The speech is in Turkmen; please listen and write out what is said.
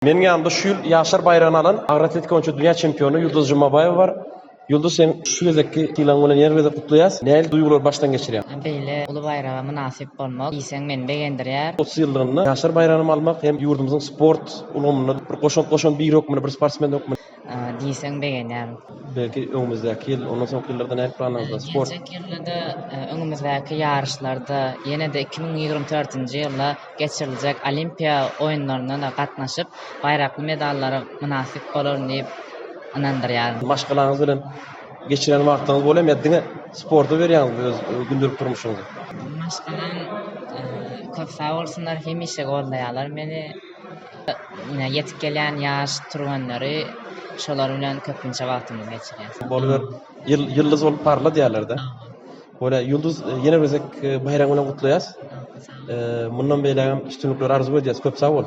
Meniň ýanymda şu ýyl Ýaşlar baýragyny alan agyr atletika boýunça dünýä çempiony Ýulduz Jumabaýewa bar. Ýulduz sen şu gezekki sylagyň bilen ýene bir gezek gutlaýas. Nähili duýgulary başdan geçirýäň? Beýle uly baýraga mynasyp bolmak diýseň meni begendirýär. 30 ýyllygynda Ýaşlar baýragyny almak hem ýurdumyzyň sport ulgamynda bir goşant goşan biri hökmünde, bir sportsmen hökmünde. Diýseň begenýärin. Belki öňümizdäki ýyl, ondan soňky ýyllarda nähili planlaryňyz bar? Sport. Geljek ýylda-da öňümizdäki ýaryşlarda ýene-de 2024-nji ýylda geçiriljek Olimpiýa oýunlaryna-da gatnaşyp, baýrakly medallara mynasyp bolaryn diýip ynandyrýaryn. Maşgalaňyz bilen geçirýän wagtlaryňyz bolýarmy ýa diňe sporta berýäňizmi öz gündelik durmuşyňyzy? Maşgalam köp sag bolsunlar, hemişe goldaýarlar meni. Ine, ýetip gelýän ýaş türgenleri şolar bilen köpünçe wagtymyzy geçirýäs. Boluber, ýyldyz bolup parla diýýärler-dä. Bolýa, Ýulduz, ýene bir gezek baýragyň bilen gutlaýas. Mundan beýlägem üstünlikler arzuw edýäs. Köp sag bol.